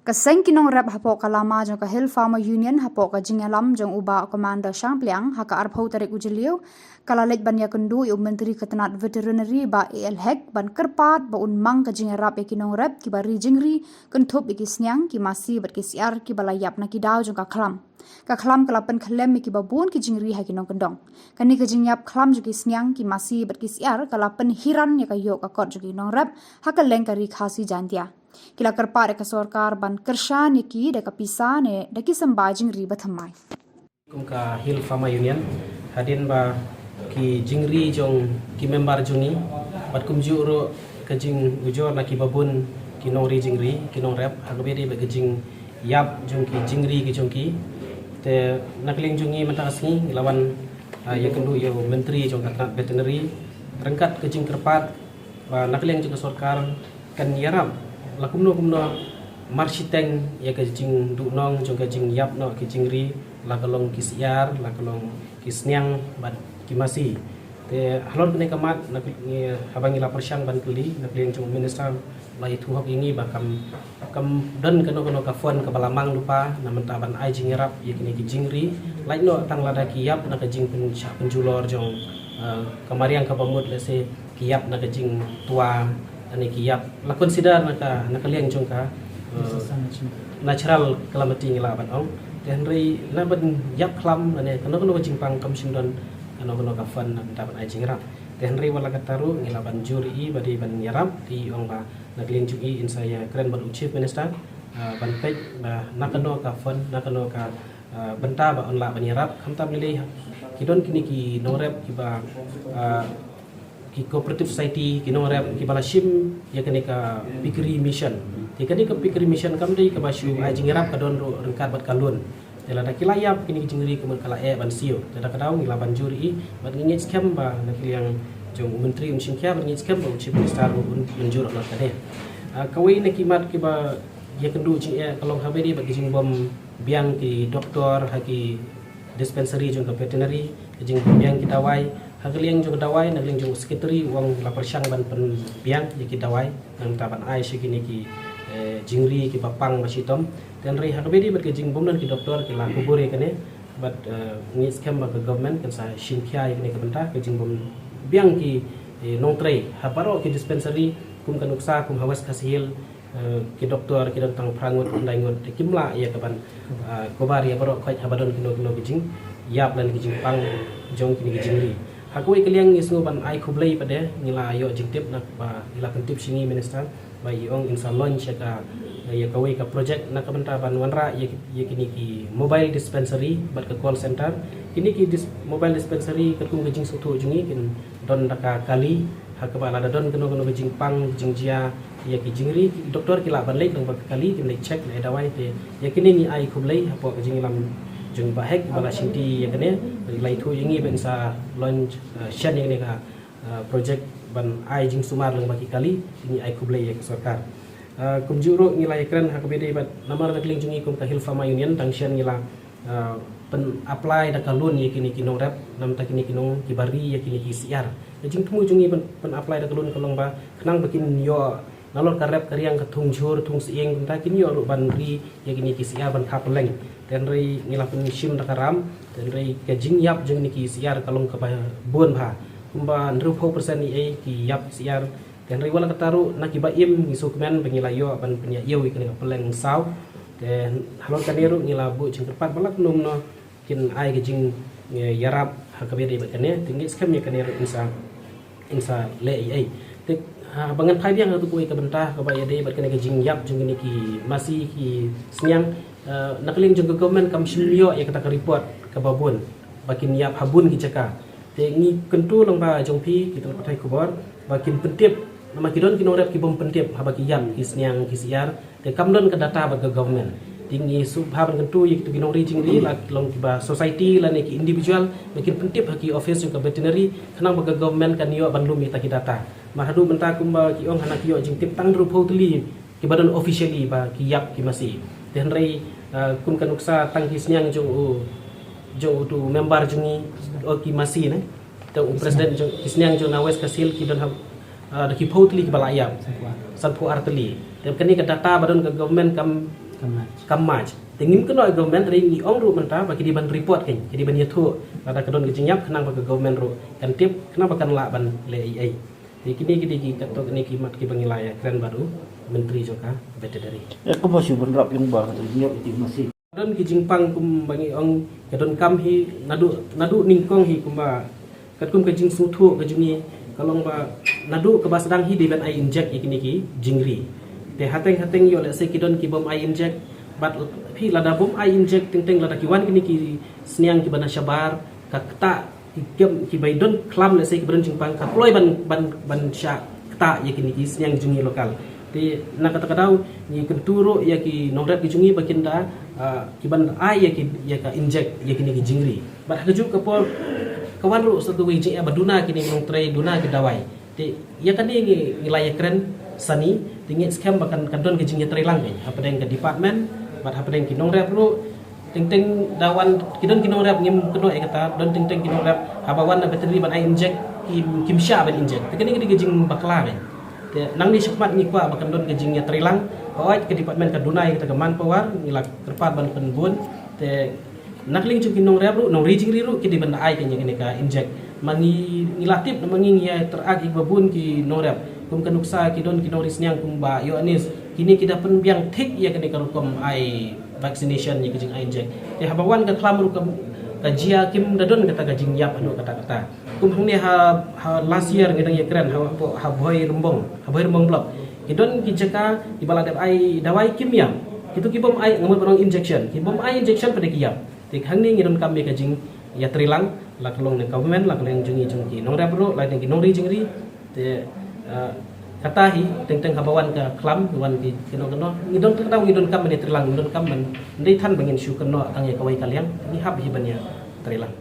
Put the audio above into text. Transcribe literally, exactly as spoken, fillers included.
Ka seng ki nongrep hapoh ka lama jong ka Hill Farmer Union hapoh ka jingïalam jong u Bah Commander Shangpliang ha ka arphew tarik u Jylliew, ka la leit ban ïakynduh ïa u Myntri ka tnat Veterinary Bah A L Hek ban kyrpad ba un mang ka jingïarap ïa ki nongrep kiba ri jingri, kynthup ïa ki sniang, ki masi bad ki syiar kiba la ïap na ki daw jong ka khlam. Ka khlam ka la pynkhlem ïa kiba bun ki jingri ha ki nongkyndong. Kane ka jingïap khlam jong ki sniang, ki masi bad ki syiar ka la pynhiran ïa ka ïoh ka kot jong ki nongrep ha kylleng ka Ri Khasi Jaiñtia. Ki la kyrpad ïa ka sorkar ban kyrshan ïa ki da ka pisa ne da ki symbai jingri bathymmai. Kum ka Hill Farmer Union, hadien ba ki jingri jong ki member jong ngi bad kumjuh ruh ka jingujor na kiba bun ki nongri jingri, ki nongrep, ha kaba ïadei bad ka jingïap jong ki jingri ki jong ki. Te na ka liang jong ngi mynta ka sngi ngi la wan, ah, ïakynduh ïa u Myntri jong ka tnat Veterinary ryngkat ka jingkyrpad ba na ka liang jong ka sorkar kan ïarap la kumno kumno marshiteng ïa ka jingduhnong jong ka jingïap noh ki jingri, la ka long ki syiar, la ka long ki sniang bad ki masi. Te halor kane ka mat, na ka, ngi, haba ngi la pyrshang ban kylli na ka liang jong u Minister, la ïathuh hok ïa ngi ba kam, kam don kano kano ka fund kaba la mang lypa na mynta ban ai jingïarap ïa kine ki jingri, lait noh tang lada ki ïap na ka jingpynshah pynjulor jong, eh, ka mariang kaba mut, lehse ki ïap na ka jingtwa, lane ki ïap, la consider na ka, na ka liang jong ka, eh, natural calamity ngi lah ban ong. Te hynrei na ban ïap khlam lane kano kano ka jingpang kam shym don kano kano ka fund na ka bynta ban ai jingïarap. Te hynrei wat la katta ruh ngi lah ban jur ïa i ba dei ban ïarap, te i ong ba na ka liang jong i in sa ïakren bad u Chief Minister, eh, ban peit ba na kano ka fund, na kano ka, eh, bynta ba un lah ban ïarap. Khamtam lei lei ki don kine ki nongrep kiba, eh, ki cooperative society, ki nongrep kiba la shim ïa kane ka piggery mission. Te kane ka piggery mission kam dei kaba shu ai jingïarap, ka don ruh ryngkat bad ka loan. Te lada ki la ïap kine ki jingri ka mut ka la eh ban siew. Te da ka daw ngi lah ban jur ïa i bad ngi ngeit skhem ba na ka liang jong u Myntri un shim khia bad ngi ngeit skhem ba u Chief Minister un, un mynjur halor kane. Ah, kawei na ki mat kiba ïakynduh jingeh ka long ha kaba ïadei bad ki jingbym biang ki doktor ha ki dispensary jong ka Veterinary, ka jingbym biang ki dawai. Ha ka liang jong ka dawai, na ka liang jong u Secretary u ong la pyrshang ban pynbiang ïa ki dawai na ka bynta ban ai sha kine ki, eh, jingri kiba pang ba shitom. Te hynrei ha kaba ïadei bad ka jingbym don ki doktor ki la kubur ïa kane bad, eh, ngi ngeit skhem ba ka government kan sa shim khia ïa kane ka bynta, ka jingbym biang ki, eh, nongtrei ha baroh ki dispensary, kum ka nuksa kum ha West Khasi Hills, eh, ki doktor ki don tang phra ngut, khyndai ngut, te kim lah ïa ka ban, eh, cover ïa baroh khoit haba don kino kino ki jingïap lane ki jingpang jong kine ki jingri. Ha kawei ka liang ngi sngew ban ai khublei pat de, ngi la ïoh jingtip na ba i la pyntip sha ngi Minister ba i ong in sa launch ïa ka, ïa kawei ka project na ka bynta ban wanrah ïa, ïa kine ki mobile dispensary bad ka call center. Kine ki dis-, mobile dispensary katkum ka jingsngewthuh jong ngi kin don da ka kali, ha kaba lada don kano kano ka jingpang jingjia ïa ki jingri, ki doktor ki lah ban leit lyngba ka kali, kin leit check, leit dawai. Te ïa kine ngi ai khublei hapoh ka jingïalam jong i Bah Hek ba la shimti ïa kane, la ïathuh ïa ngi ba in sa launch, eh, shen ïa kane ka, eh, project ban ai jingsumar lyngba ki kali, ngi ai khublei ïa ka sorkar. Eh, kumjuh ruh ngi la ïakren ha kaba ïadei bad namar na ka liang jong ngi kum ka Hill Farmer Union dang shen ngi la, eh, pyn-apply da ka loan ïa kine ki nongrep, namar kine ki nong kiba ri ïa kine ki syiar. Ka jingthmu jong ngi pyn, pyn-apply da ka loan ka long ba khnang ba kin ïoh nalor ka rep ka riang, ka thung jhur, thung sying, kumta kin ïoh ruh ban ri ïa kine ki syiar ban kha pylleng. Te hynrei ngi la pynshim da ka ram, te hynrei ka jingïap jong kine ki syiar ka long kaba bun bha. Kumba hynriewphew percent ïa ki ïap syiar. Te hynrei wat la katta ruh na kiba im ngi sngewkmen ba ngi la ïoh ban pynïaid ïa kane ka pylleng saw. Te halor kane ruh ngi la buh jingkyrpad ba la kumno kumno kin ai ka jing, eh, ïarap ha kaba ïadei bad kane, te ngi skhem ïa kane ruh in sa, in sa leh ei ei. Te haba ngan phai biang ha kawei ka bynta kaba ïadei bad kane ka jingïap jong kine ki masi ki sniang, eh, na ka liang jong ka government kam shym ïoh ïa kata ka report kaba bun ba kin ïap ha bun ki jaka. Te ngi kyntu lyngba jong phi ki tnat pathai khubor ba kin pyntip, namar ki don ki nongrep ki bym pyntip haba ki ïap ki sniang ki syiar. Te kam don ka data bad ka government. Te ngi sngewbha ban kyntu ïa kito ki nongri jingri, la long kiba society lane ki individual, ba kin pyntip ha ki office jong ka Veterinary, khnang ba ka government kan ïoh ban lum ïa kita ki data. Namar haduh mynta kumba ki ong hana ki ïoh jingtip tang hynriewphew tylli kiba don officially ba ki ïap ki masi. Te hynrei, eh, kum ka nuksa tang ki sniang jong u, jong utu u member jong ngi, o ki masi ne. Te u president jong, ki sniang jong na West Khasi Hills ki don ha, ah, da ki phew tylli kiba la ïap. Sanphew ar tylli. Te kane ka data ba don ka government kam, Kam March. Te ngim kynnoh ïa government, hynrei ngi ong ruh mynta ba ki dei ban report kein, ki dei ban ïathuh lada ka don ka jingïap, khnang ba ka government ruh kan tip, khnang ba kan lah ban leh ei ei. Te kine ki dei ki katto katne ki mat kiba ngi la ïakren bad u Myntri jong ka Veterinary. Ïa kaba shu ban rap ïong ba ka jingïap ïa ki masi. Don ki jingpang kumba ngi ong, ka donkam hi naduh, naduh nyngkong hi kumba katkum ka jingsngewthuh ka jong ngi ka long ba naduh kaba sdang hi dei ban ai inject ïa kine ki jingri. Te hateng hateng ïoh lehse ki don ki bym ai inject, bad phi lada bym ai inject teng teng, lada ki wan kine ki sniang kiba na shabar, ka ktah ki kem kiba i don khlam lehse kiba don jingpang ka kloi ban, ban, ban shah ktah ïa kine ki sniang jong ngi local. Te na kata ka daw ngi kyntu ruh ïa ki nongrep ki jong ngi ba kin da, ah, ki ban ai ïa ki, ïa ka inject ïa kine ki jingri. Bad ha kajuh ka por ka wan ruh sa kawei jingeh ba duna kine ki nongtrei, duna ki dawai. Te ïa kane ngi, ngi la ïakren sani, te ngi skhem ba kan, kan don ka jingïatreilang kein hapdeng ka department bad hapdeng ki nongrep ruh. Teng teng da wan ki don ki nongrep, ngim kynnoh ïa kata, don teng teng ki nongrep haba wan na veterinary ban ai inject kim, kim shah ban inject. Te kane ka dei ka jingbakla kein. Te nangne shakhmat ngi kwah ba kan don ka jingïatreilang. Hooid ka department ka duna ïa kata ka manpower, ngi la kyrpad ban pynbun. Te na ka liang jong ki nongrep ruh, nongri jingri ruh ki dei ban da ai kein ïa kane ka inject. Ma ngi, ngi la tip namar ngi, ngi ïa interakt ïa kiba bun ki nongrep. Kum ka nuksa ki don ki nongri sniang kumba ïoh anis, kine ki da pynbiang thik ïa kane ka rukom ai vaccination ïa ka jingai inject. Te haba wan ka khlam ruh ka, ka jia kim da don kata ka jingïap haduh katta katta. Kum hangne ha, ha last year ngi dang ïakren ha, ha Bhoi Rymbong, ha Bhoi Rymbong block. Ki don ki jaka kiba la dep ai dawai kim ïap. Kito ki bym ai, nga mut ban ong injection, ki bym ai injection pat ki ïap. Te hangne ngi donkam ïa ka jingïatreilang, la ka long na government, la ka long jong ngi jong ki nongrep ruh, la jong ki nongri jingri. Te, eh, kata hi teng teng haba wan ka khlam, wan ki kynnoh kynnoh, ngi don, kata ngi donkam ban ïatreilang, ngi donkam ban, ym dei than ba ngin shu kynnoh tang ïa kawei ka liang, ngi hap hi ban ïatreilang.